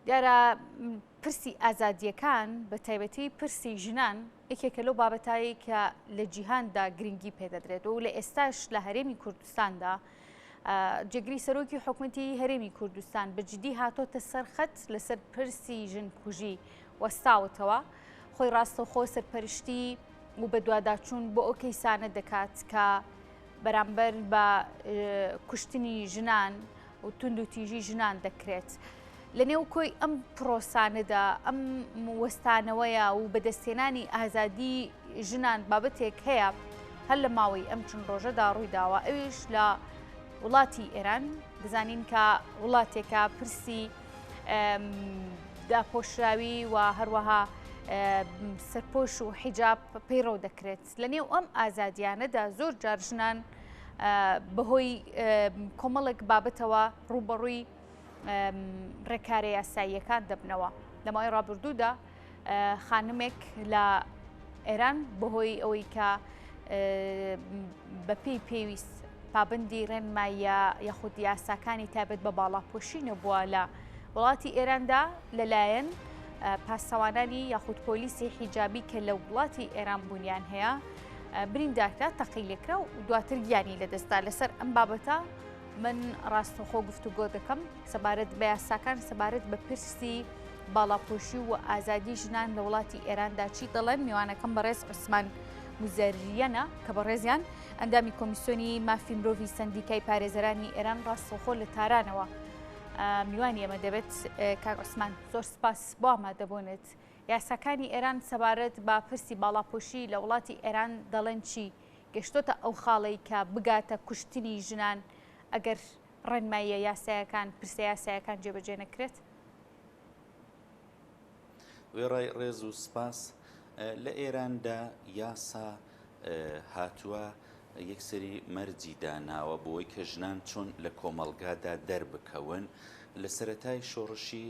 دیارە پرسی ئازادییەکان بە تایبەتی پرسی ژنان یەکێکە لەو بابەتایی کە لە جیهاندا گرنگی پێدەدرێت و لە ئێستاش لە هەرێمی کوردستاندا جێگری سەرۆکی حکومەتی هەرێمی کوردستان بە جدی هاتۆتە سەر خەت لەسەر پرسی ژنکوژی وەستاوتەوە خۆی ڕاستەوخۆ سەرپەرشتی و بەدواداچوون بۆ ئەو کەیسانە دەکات کە بەرامبەر بە کوشتنی ژنان و توندوتیژی ژنان دەکرێت. لە نێو کۆی ئەم پرۆسانەدا ئەم وەستانەوەیە و بەدەستهێنانی ئازادی ژنان بابەتێک هەیە هەر لە ماوەی ئەم چەند ڕۆژەدا ڕوویداوە ئەویش لە وڵاتی ئێران دەزانین کە وڵاتێکە پرسی داپۆشراوی و هەروەها سەرپۆش و حیجاب پەیڕەو دەکرێت لە نێو ئەم ئازادیانەدا زۆر جار ژنان بەهۆی کۆمەڵێک بابەتەوە ڕووبەڕووی ڕێکارە یاساییەکان دەبنەوە. لە ماوەی ڕابردوودا خانمێک لە ئێران بەهۆی ئەوەی کە بەپێی پێویست پابندی ڕێنماییە یاخود یاساکانی تایبەت بە باڵاپۆشی نەبووە لە وڵاتی ئێراندا لەلایەن پاسەوانانی یاخود پۆلیسی حیجابی کە لە وڵاتی ئێران بوونیان هەیە بریندارکرا تەقی لێکرا و دواتر گیانی لەدەستدا لەسەر ئەم بابەتە من ڕاستەوخۆ گفتوگۆ دەکەم سەبارەت بە یاساکان سەبارەت بە پرسی باڵاپۆشی و ئازادی ژنان لە وڵاتی ئێراندا چی دەڵێن میوانەکەم بەڕێز عوسمان موزەریەنە کە بەڕێزیان ئەندامی کۆمیسیۆنی مافی مرۆڤی سەندیکای پارێزەرانی ئێران ڕاستەوخۆ لە تارانەوە میوانی ئێمە دەبێت کاک عوسمان زۆر سپاس بۆ ئامادەبوونت یاساکانی ئێران سەبارەت بە پرسی باڵاپۆشی لە وڵاتی ئێران دەڵێن چی؟ گەشتۆتە ئەو خاڵەی کە بگاتە کوشتنی ژنان ئەگەر ڕێنماییە یاسایەکان، پرسە یاسایەکان جێبەجێ نەکرێت؟ وێڕای ڕێز و سپاس، لە ئێراندا یاسا هاتووە یەک سەری مەرجی داناوە بۆی کە ژنان چۆن لە کۆمەڵگادا دەربکەون. لە سەرەتای شۆڕشی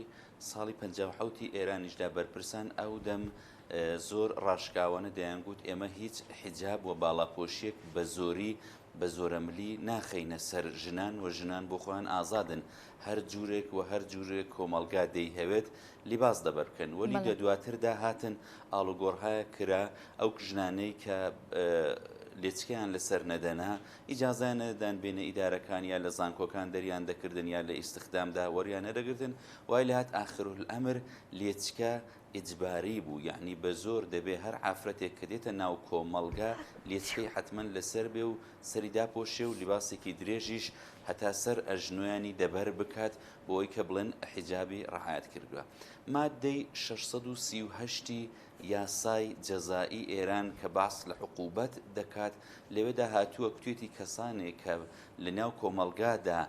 ساڵی 57 ی ئێرانیشدا بەرپرسان ئەو دەم زۆر ڕاشکاوانە دەیانگوت ئێمە هیچ حیجاب و باڵاپۆشیەک بە زۆری بە زۆرەملی ناخەینە سەر ژنان و ژنان بۆ خۆیان ئازادن هەر جورێک و هەر جورێک کۆمەڵگا دەیهەوێت لیباس دەبەر بکەن وەلی دە دواتردا هاتن ئاڵوگۆڕهایەک کرا ئەو ژنانەی کە لێچکەیان لەسەر نەدەنا ئیجازەیان نەدەدان بێنە ئیدارەکان یا لە زانکۆکان دەریان دەکردن یا لە ئیستخدامدا وەریان نەدەگرتن وای لێهات ئاخرولئەمر لێچکە ئیجباری بوو یەعنی بە زۆر دەبێ هەر ئافرەتێک کە دێتە ناو کۆمەڵگا لێچکەی حەتمەن لەسەر بێ و سەری داپۆشێ و لیباسێکی درێژیش هەتا سەر ئەژنۆیانی دەبەر بکات بۆی کە بڵێن حیجابی ڕعایەت کردووە. ماددەی 638 ی یاسای جەزائی ئێران کە باس لە عقوبەت دەکات لەوێدا هاتووە کوتێتی کەسانێک کە لە ناو کۆمەڵگادا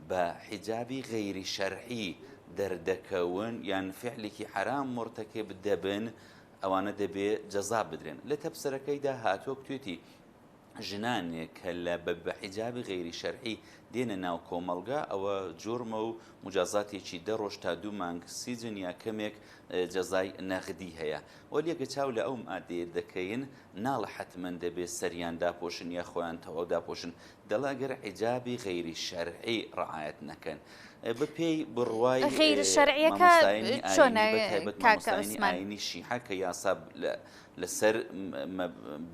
بە حیجابی غەیری شەرعی دەردەکەون یان فعلێکی حەرام مورتەکب دەبن ئەوانە دەبێ جەزا بدرێن لە تەبسەرەکەیدا هاتووە کوتێتی ژنانێک کە لە بە حیجابی غەیری شەرعی دێنە ناو کۆمەڵگا ئەوە جورمە و مجازاتێکی دە ڕۆژ تا دوو مانگ سیجن یا کەمێک جەزای نەغدی هەیە وەلی گە چاو لە ئەو مادەیە دەکەین ناڵە حەتمەن دەبێ سەریان داپۆشن یا خۆیان تەواو داپۆشن دەڵێ ئەگەر حیجابی غەیری شەرعی ڕعایەت نەکەن بە پێی بڕوای غەیری شەرعیەکە مامۆستایانی چۆنە ئایینی بە تایبەت کاکە مامۆستایانی عوسمان؟ ئایینی شیعە کە یاسا لەسەر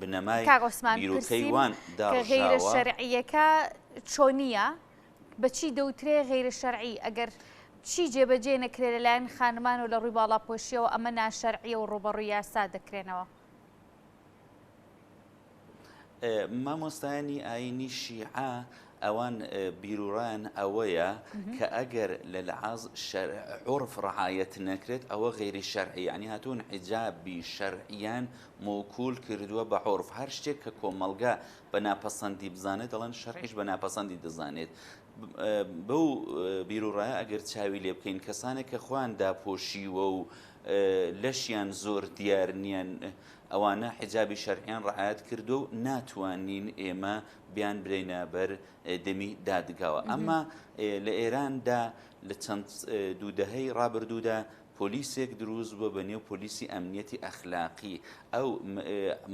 بنەمای کاک عوسمان بیرۆکەی پرسیم وان کە غەیرە داڕژاوە. شەرعیەکە چۆنیە؟ بە چی دەوترێ غەیرە شەرعی؟ ئەگەر چی جێبەجێ نەکرێ لەلایەن خانمان و لە ڕووی باڵاپۆشیەوە ئەمە ناشەرعیە و ڕووبەڕووی یاسا دەکرێنەوە؟ مامۆستایانی ئایینی شیعە ئەوان بیروڕایان ئەوەیە کە ئەگەر لە لەعاز عورف ڕعایەت نەکرێت ئەوە غەیری شەرعی یعنی هاتوون حیجابی شەرعیان مۆکول کردووە بە عورف هەر شتێک کە کۆمەڵگا بە ناپەسەندی بزانێت دەڵێن شەرعیش بە ناپەسەندی دەزانێت بەو بیروڕایە ئەگەر چاوی لێ بکەین کەسانێک کە خۆیان داپۆشیوە و لەشیان زۆر دیار نییە ئەوانە حیجابی شەرعیان ڕعایەت کردووە و ناتوانین ئێمە بیان برینە بەر دەمی دادگاوە ئەمما لە ئێراندا لە چەند دوو دەهەی ڕابردوودا پۆلیسێک دروست بووە بە نێو پۆلیسی ئەمنیەتی ئەخلاقی، ئەو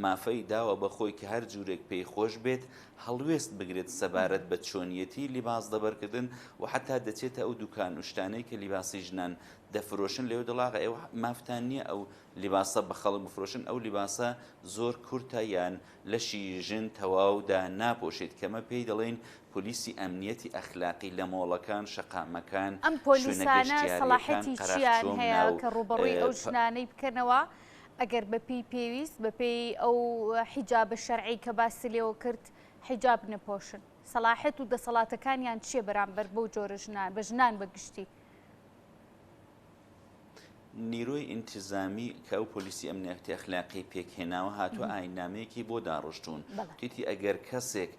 مافەی داوە بە خۆی کە هەر جورێک پێی خۆش بێت هەڵوێست بگرێت سەبارەت بە چۆنیەتی لیباس دەبەرکردن و حەتا دەچێتە ئەو دوکان و شتانەی کە لیباسی ژنان دەفرۆشن لەوێ دەڵێ ئاغا ئێوە مافتان نییە ئەو لیباسە بە خەڵک بفرۆشن ئەو لیباسە زۆر کورتە یان لەشی ژن تەواو دا ناپۆشێت کەمە پێی دەڵێین پۆلیسی ئەمنیەتی ئەخلاقی لە مۆڵەکان شەقامەکان ئەم شوێنە پۆلیسانە گەشتیاریەکان سەڵاحەتی چیان قەراخ چۆم هەیە ناو کە ڕووبەڕووی ئەو ژنانەی بکەنەوە ئەگەر بەپێی پێویست بەپێی ئەو حیجابە شەرعی کە باسی لێوە کرد حیجاب نەپۆشن سەڵاحەت و دەسەڵاتەکانیان چییە بەرامبەر بەو جۆرە ژنان بە ژنان بە گشتی؟ نیرۆی ئینتزامی کە ئەو پۆلیسی ئەمنیەتی ئەخلاقی پێکهێناوە هاتووە ئایننامەیەکی بۆ داڕشتوون وتیتی ئەگەر کەسێک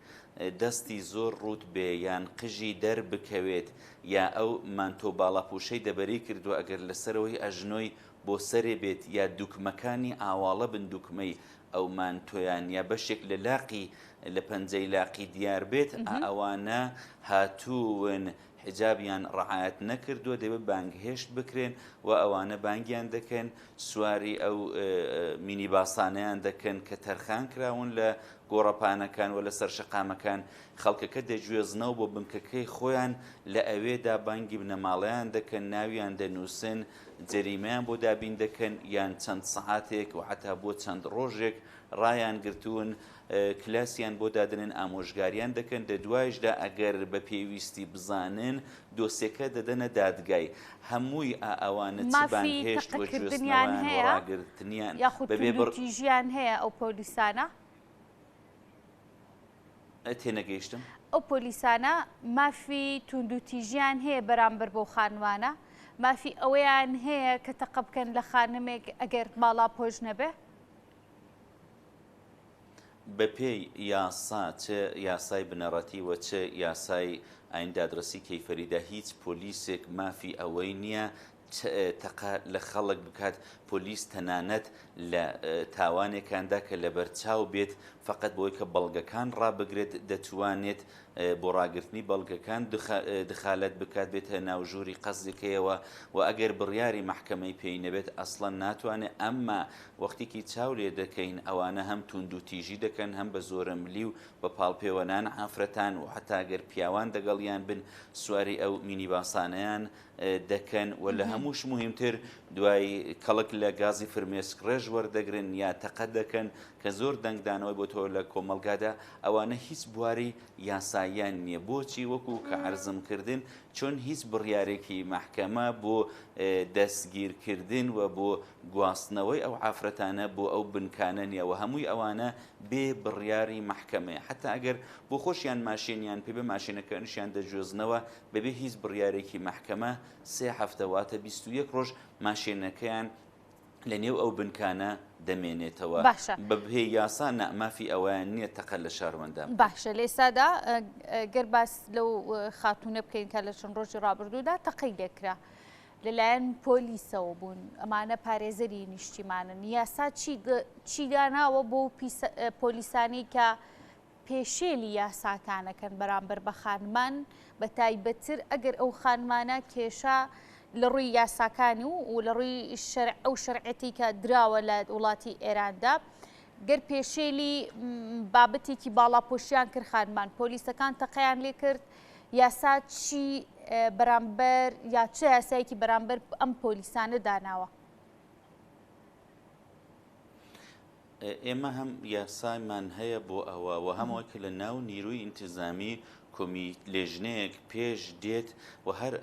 دەستی زۆر ڕووت بێ یان قژی دەربکەوێت یا ئەو مانتۆ باڵاپوشەی دەبەری کردووە ئەگەر لەسەرەوەی ئەژنۆی بۆ سەرێ بێت یا دوکمەکانی ئاواڵە بن دوکمەی ئەو مانتۆیان یا بەشێک لە لاقی لە پەنجەی لاقی دیار بێت ئەوانە هاتوون حیجابیان ڕەعایەت نەکردووە دەبێت بانگهێشت بکرێن و ئەوانە بانگیان دەکەن سواری ئەو مینی باسانەیان دەکەن کە تەرخان کراون لە گۆڕەپانەکان و لەسەر شەقامەکان خەڵکەکە دەگوێزنەوە بۆ بنکەکەی خۆیان لە ئەوێدا بانگی بنەماڵەیان دەکەن ناویان دەنووسن جەریمەیان بۆ دابین دەکەن یان چەند سەعاتێک و حتا بۆ چەند ڕۆژێک ڕایان گرتوون کلاسیان بۆ دادەنێن ئامۆژگاریان دەکەن دە دوایشدا ئەگەر بە پێویستی بزانن دۆسیەکە دەدەنە دادگای هەمووی ئا ئەوانە چ مافی بانگهێشت و تەقەکردنیان گوێزتنەوەیان و هەیە ڕاگرتنیان یاخود بەبێ بڕ توندوتیژیان هەیە ئەو پۆلیسانە؟ تێنەگەیشتم. ئەو پۆلیسانە مافی توندوتیژیان هەیە بەرامبەر بەو خانمانە؟ مافی ئەوەیان هەیە کە تەقە بکەن لە خانمێک ئەگەر باڵاپۆش نەبێ؟ بەپێی یاسا چ یاسای بنەڕەتی و چ یاسای ئاین دادڕەسی کەیفەریدا هیچ پۆلیسێک مافی ئەوەی نییە تەقە لە خەڵک بکات، پۆلیس تەنانەت لە تاوانێکاندا کە لەبەرچاو بێت فەقەت بۆی کە بەڵگەکان ڕابگرێت دەتوانێت بۆ ڕاگرتنی بەڵگەکان دخالەت بکات بێتە ناو ژووری قەزیەکەیەوە و ئەگەر بڕیاری مەحکەمەی پێی نەبێت ئەسڵەن ناتوانێت ئەمما وەختێکی چاو لێ دەکەین ئەوانە هەم توندوتیژی دەکەن هەم بە زۆرەملی و بە پاڵپێوەنان ئافرەتان و حەتا گەر پیاوان دەگەڵیان بن سواری ئەو مینیباسانەیان دەکەن و لە هەمووش موهیمتر دوای کەڵک لە گازی فرمێسکڕێژ وەردەگرن یا تەقە دەکەن کە زۆر دەنگدانەوەی بۆتەوە لە کۆمەڵگادا ئەوانە هیچ بواری یاساییان نییە بۆچی وەکو کە عەرزم کردن چۆن هیچ بڕیارێکی مەحکەمە بۆ دەستگیرکردن و بۆ گواستنەوەی ئەو ئافرەتانە بۆ ئەو بنکانە نییە و هەمووی ئەوانە بێ بڕیاری مەحکەمەیە حتا ئەگەر بۆ خۆشیان ماشێنیان پێ بە ماشێنەکانیشیان دەگوێزنەوە بەبێ هیچ بڕیارێکی مەحکەمە سێ هەفتە واتە 21 ڕۆژ ماشێنەکەیان لە نێو ئەو بنکانە دەمێنێتەوە. باشە. بە پێی یاسا نا مافی ئەوەیان نییە تەقە لە شاروەندان بکەن. باشە لە ئێستادا گەر باس لەو خاتوونە بکەین کە لە چەند ڕۆژی ڕابردوودا تەقەی لێکرا لەلایەن پۆلیسەوە بوون ئەمانە پارێزەری نیشتیمانن یاسا چی چی داناوە بۆ پۆلیسانی کە پێشێلی یاساکانەکەن بەرامبەر بە خانمان، بە تایبەتتر ئەگەر ئەو خانمانە کێشە لە ڕووی یاساکانی و لە ڕووی شەرع ئەو شەرعەتی کە دراوە لە وڵاتی ئێراندا گەر پێشێلی بابەتێکی باڵاپۆشیان کرد خانمان پۆلیسەکان تەقەیان لێ کرد یاسا چی بەرامبەر یا چ یاسایەکی بەرامبەر ئەم پۆلیسانە داناوە؟ ئێمە هەم یاسایمان هەیە بۆ ئەوە و هەم ئەوەی کە لە ناو نیروی ئینتیزامی کۆمی لێژنەیەک پێش دێت و هەر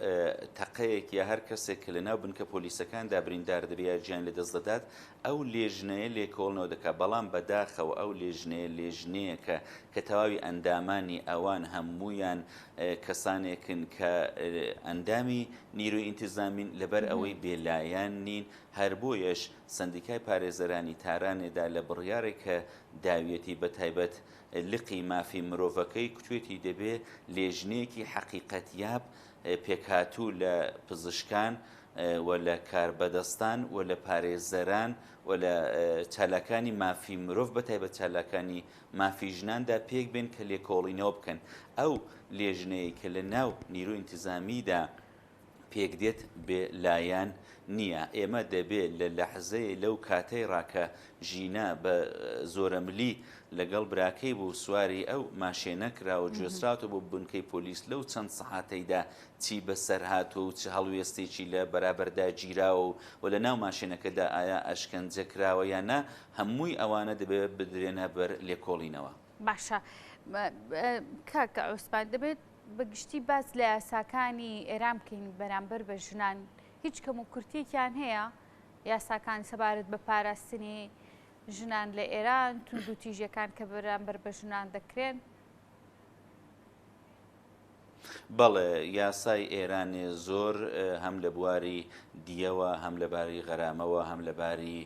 تەقەیەک یا هەر کەسێک کە لە ناو بنکە پۆلیسەکاندا بریندار دەبێت یا گیان لەدەست دەدات ئەو لێژنەیە لێکۆڵنەوە دەکات بەڵام بەداخەوە ئەو لێژنەیە لێژنەیەکە کە تەواوی ئەندامانی ئەوان هەموویان کەسانێکن کە ئەندامی نیروی ئینتیزامین لەبەر ئەوەی بێلایەن نین هەر بۆیەش سەندیکای پارێزەرانی تارانێدا لە بڕیارێک کە داویەتی بە تایبەت لقی مافی مرۆڤەکەی کوتوێتی دەبێ لێژنەیەکی حەقیقەتیاب پێکهاتوو لە پزشکان و لە کاربەدەستان و لە پارێزەران و لە چالاکانی مافی مرۆڤ بە تایبەت چالاکانی مافی ژناندا پێک بێن کە لێکۆڵینەوە بکەن ئەو لێژنەیە کە لە ناو نیرو ئینتزامیدا. پێک دێت بێ لایەن نییە. ئێمە دەبێ لە لەحزەی لەو کاتەی ڕا کە ژینا بە زۆرەملی لەگەڵ براکەی بوو سواری ئەو ماشێنە کرا و گوێزراوتەوە بۆ بنکەی پۆلیس لەو چەند سەعاتەیدا چی بەسەر هاتووە و چ هەڵوێستێکی لە بەرابەردا گیراوە و لە ناو ماشێنەکەدا ئایا ئەشکەنجە کراوە یان نا هەمووی ئەوانە دەبێ بدرێنە بەر لێکۆڵینەوە. باشە کاک عوسمان دەبێت بە گشتی باس لە یاساکانی ئێران بکەین بەرامبەر بە ژنان هیچ کەم و کورتیەکیان هەیە یاساکان سەبارەت بە پاراستنی ژنان لە ئێران توندوتیژیەکان کە بەرامبەر بە ژنان دەکرێن؟ بەڵێ یاسای ئێرانێ زۆر هەم لە بواری دیەوە هەم لە باری غەرامەوە هەم لە باری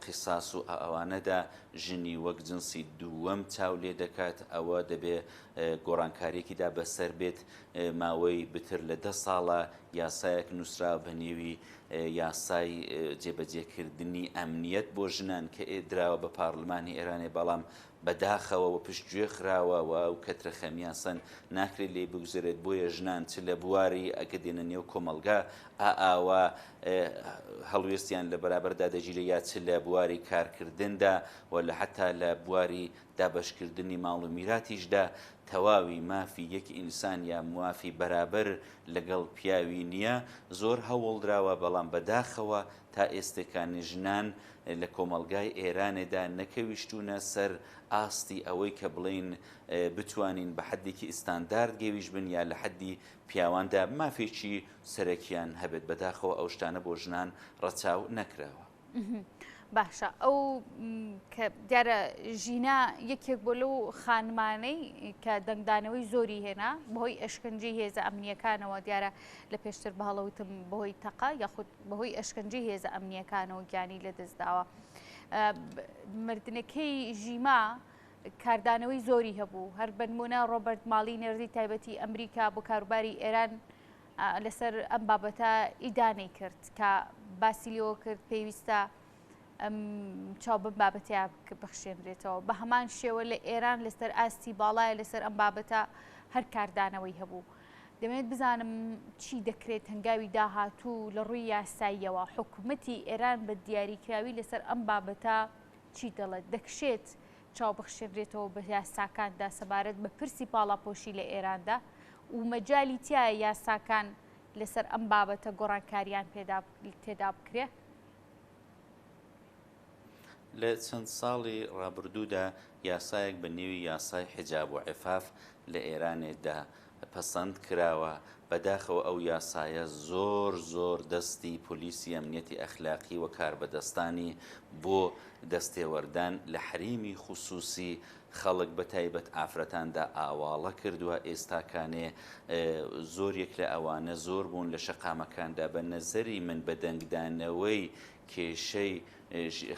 قیساس و ئەوانەدا ژنی وەک جنسی دووەم چاو لێ دەکات ئەوە دەبێ گۆڕانکاریەکیدا بەسەر بێت ماوەی بتر لە دە ساڵە یاسایەک نووسراوە بە نێوی یاسای جێبەجێکردنی ئەمنیەت بۆ ژنان کە دراوە بە پارلمانی ئێرانێ بەڵام بەداخەوە و پشتگوێ خراوە و ئەو کەترە خەمیاسەن ناکرێت لێی بگوزەرێت بۆیە ژنان چ لە بواری ئەگە دێنە نێو کۆمەڵگا ئا ئاوا هەڵوێستیان لە بەرابەردا دەگیرێت یا چ لە بواری کارکردندا و لە حەتا لە بواری دابەشکردنی ماڵ و میراتیشدا تەواوی مافی یەک ئینسان یا مافی بەرابەر لەگەڵ پیاوی نییە زۆر هەوڵدراوە بەڵام بەداخەوە تا ئێستێکانی ژنان لە کۆمەڵگای ئێرانێدا نەکەویشتوونە سەر ئاستی ئەوەی کە بڵێین بتوانین بە حەدێکی ئیستاندارد گەویش بن یا لە حەدی پیاواندا مافێکی سەرەکیان هەبێت بەداخەوە ئەو شتانە بۆ ژنان ڕەچاو نەکراوە. باشە ئەو کە دیارە ژینا یەکێک بۆ لەو خانمانەی کە دەنگدانەوەی زۆری هێنا بەهۆی ئەشکەنجەی هێزە ئەمنیەکانەوە دیارە لە پێشتر بەهەڵەوتم بەهۆی تەقە یاخود بەهۆی ئەشکەنجەی هێزە ئەمنیەکانەوە گیانی لەدەستداوە. مردنەکەی ژیما کاردانەوەی زۆری هەبوو هەر بەنمونە ڕۆبەرت ماڵی نێردی تایبەتی ئەمریکا بۆ کاروباری ئێران لەسەر ئەم بابەتە ئیدانەی کرد کە باسی لێوە کرد پێویستە چاو بەم بابەتەیە بخشێنرێتەوە بە هەمان شێوە لە ئێران لەسەر ئاستی باڵایە لەسەر ئەم بابەتە هەر کاردانەوەی هەبوو. دەمێت بزانم چی دەکرێت هەنگاوی داهاتوو لە ڕووی یاساییەوە حکوومەتی ئێران بە دیاریکراوی لەسەر ئەم بابەتە چی دەڵێت دەکشێت چاو بخشێنرێتەوە بە یاساکاندا سەبارەت بە پرسی پاڵاپۆشی لە ئێراندا و مەجالی تیایە یاساکان لەسەر ئەم بابەتە گۆڕانکاریان تێدا بکرێ؟ لە چەند ساڵی ڕابردوودا یاسایەک بە نێوی یاسای حیجاب و عفاف لە ئێرانێدا پەسەند کراوە، بەداخەوە ئەو یاسایە زۆر زۆر دەستی پۆلیسی ئەمنیەتی ئەخلاقی و کاربەدەستانی بۆ دەستێوەردان لە حەریمی خوسوسی خەڵک بە تایبەت ئافرەتاندا ئاواڵە کردوە، ئێستاکانێ زۆریەک لە ئەوانە زۆر بوون لە شەقامەکاندا، بە نەزەری من بە دەنگدانەوەی کێشەی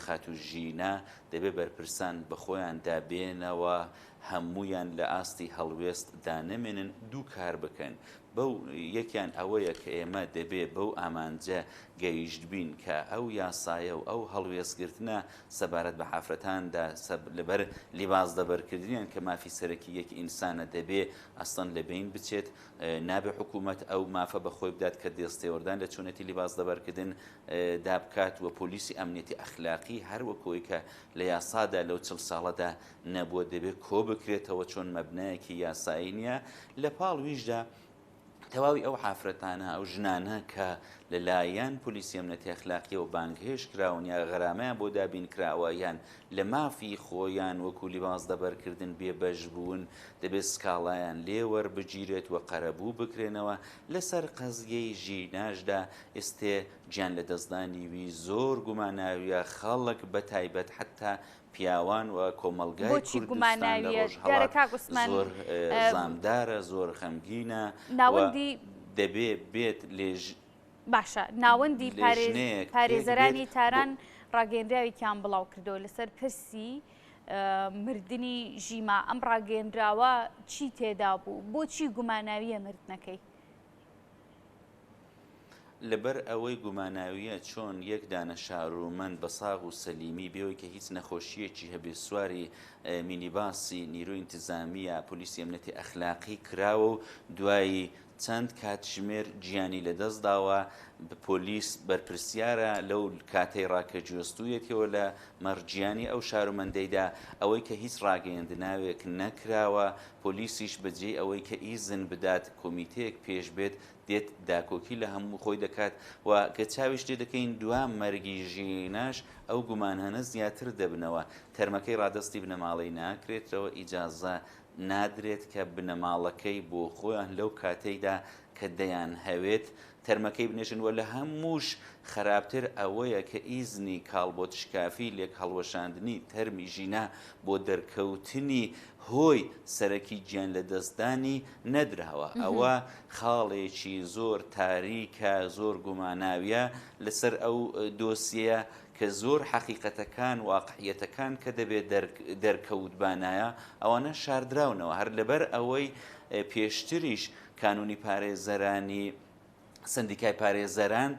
خاتوو ژینا دەبێ بەرپرسان بە خۆیاندا بێنەوە، هەموویان لە ئاستی هەڵوێست دا نەمێنن، دوو کار بکەن، بەو یەکیان ئەوەیە کە ئێمە دەبێ بەو ئامانجە گەیشتبین کە ئەو یاسایە و ئەو هەڵوێستگرتنە سەبارەت بە ئافرەتان دا لەبەر لیباس دەبەرکردنیان کە مافی سەرەکی یەک ئینسانە دەبێ ئەسڵەن لە بەین بچێت، نابێ حکوومەت ئەو مافە بە خۆی بدات کە دێستێوەردان لە چۆنێتی لیباس دەبەرکردن دا بکات و پۆلیسی ئەمنیەتی ئەخلاقی هەر وەک ئەوەی کە لە یاسادا لەو چڵ ساڵەدا نەبووە دەبێ کۆ بکرێتەوە چۆن مەبنایەکی یاسایی نییە لە پاڵ ویشدا تەواوی ئەو ئافرەتانە ئەو ژنانە کە لەلایەن پۆلیسی ئەمنیەتی ئەخلاقیەوە بانگهێشت کراون یا غەرامەیان بۆ دابین کراوە یان لە مافی خۆیان وەکو لیباس دەبەرکردن بێبەش بوون دەبێت سکاڵایان لێ وەربگیرێت و قەرەبوو بکرێنەوە لەسەر قەزیەی ژیناشدا ئێستێ گیان لەدەستدانی وی زۆر گوماناویە خەڵک بەتایبەت حەتا پیاوان و کۆمەڵگای بۆچی کوردستان لە گوماناویە؟ دیارە ڕۆژهەڵات کاک عوسمان زۆر زامدارە زۆر غەمگینە و ناوەندی دەبێ بێت لێژ باشە ناوەندی پارێز لێژنەیەک پێک بێت پارێزەرانی بۆ تاران ڕاگەیەنراوێکیان بڵاو کردەوە لەسەر پرسی مردنی ژیما ئەم ڕاگەیەنراوە چی تێدا بوو؟ بۆچی گوماناویە مردنەکەی؟ لەبەر ئەوەی گوماناوییە چۆن یەک دانە شارومەند بە ساغ و سەلیمی بێوەی کە هیچ نەخۆشییەکی هەبێ سواری مینیباسی نیرۆی ئینتزامی یا پۆلیسی ئەمنیەتی ئەخلاقی کراوە و دوایی. چەند کاتژمێر گیانی لەدەست داوە، پۆلیس بەرپرسیارە لەو کاتەی ڕا کە گوێزتوویەتیەوە لە مەڕ گیانی ئەو شارومەندەیدا، ئەوەی کە هیچ ڕاگەیەندناوێک نەکراوە، پۆلیسیش بە جێی ئەوەی کە ئیزن بدات کۆمیتەیەک پێش بێت، دێت داکۆکی لە هەموو خۆی دەکات و کە چاویش لێ دەکەین دوا مەرگی ژیناش ئەو گومانانە زیاتر دەبنەوە، تەرمەکەی ڕادەستی بنەماڵەی ناکرێتەوە، ئیجازە نادرێت کە بنەماڵەکەی بۆ خۆیان لەو کاتەیدا کە دەیانهەوێت تەرمەکەی بنێژن و لە هەمووش خەراپتر ئەوەیە کە ئیزنی کاڵبۆتشکافی لێکهەڵوەشاندنی تەرمی ژینا بۆ دەرکەوتنی هۆی سەرەکی گیان لەدەستدانی نەدراوە. ئەوە خاڵێکی زۆر تاریکە، زۆر گوماناویە لەسەر ئەو دۆسیەیە کە زۆر حەقیقەتەکان، واقعیەتەکان کە دەبێت دەرکەوتبانایە ئەوانە شاردراونەوە. هەر لەبەر ئەوەی پێشتریش کانونی پارێزەرانی سەندیکای پارێزەران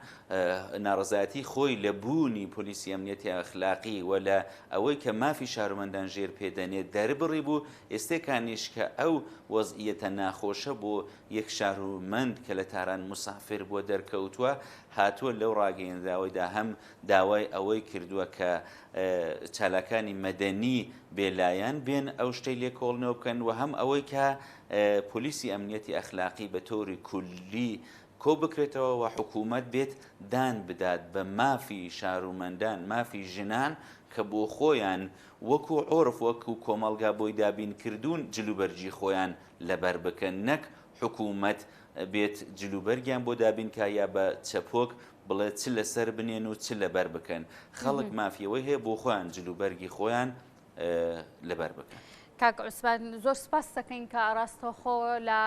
ناڕەزایەتی خۆی لە بوونی پۆلیسی ئەمنیەتی ئەخلاقی و لە ئەوەی کە مافی شارومەندان ژێر پێ دەنێت دەربڕی بوو، ئێستێکانیش کە ئەو وەزعیەتە ناخۆشە بۆ یەک شارومەند کە لە تاران موسافر بووە دەرکەوتووە، هاتووە لەو ڕاگەیەنراوەیدا هەم داوای ئەوەی کردووە کە چالاکانی مەدەنی بێلایەن بێن ئەو شتەی لێکۆڵنەوە بکەن و هەم ئەوەی کە پۆلیسی ئەمنیەتی ئەخلاقی بە تۆری کولی کۆ بکرێتەوە و حکوومەت بێت دان بدات بە مافی شارومەندان، مافی ژنان کە بۆ خۆیان وەکوو عورف وەکوو کۆمەڵگا بۆی دابین کردوون جلوبەرگی خۆیان لەبەر بکەن نەک حکوومەت بێت جلوبەرگیان بۆ دابین کا یا بە چەپۆک بڵێ چ لەسەر بنێن و چ لەبەر بکەن. خەڵک مافی ئەوەی هەیە بۆ خۆیان جلوبەرگی خۆیان لەبەر بکەن. کاک عوسمان زۆر سپاست دەکەین کە ڕاستەوخۆ لە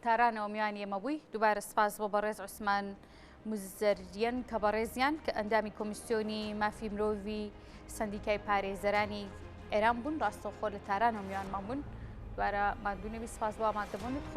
تارانەوە میوانی ئێمە بووی. دووبارە سپاس بۆ بەڕێز عوسمان مزەریەن کە بەڕێزیان کە ئەندامی کۆمیسیۆنی مافی مرۆڤی سەندیکای پارێزەرانی ئێران بوون ڕاستەوخۆ لە تارانەوە میوانمان بوون. دووبارە ماندوو نەبی سپاس بۆ ئامادەبوونت.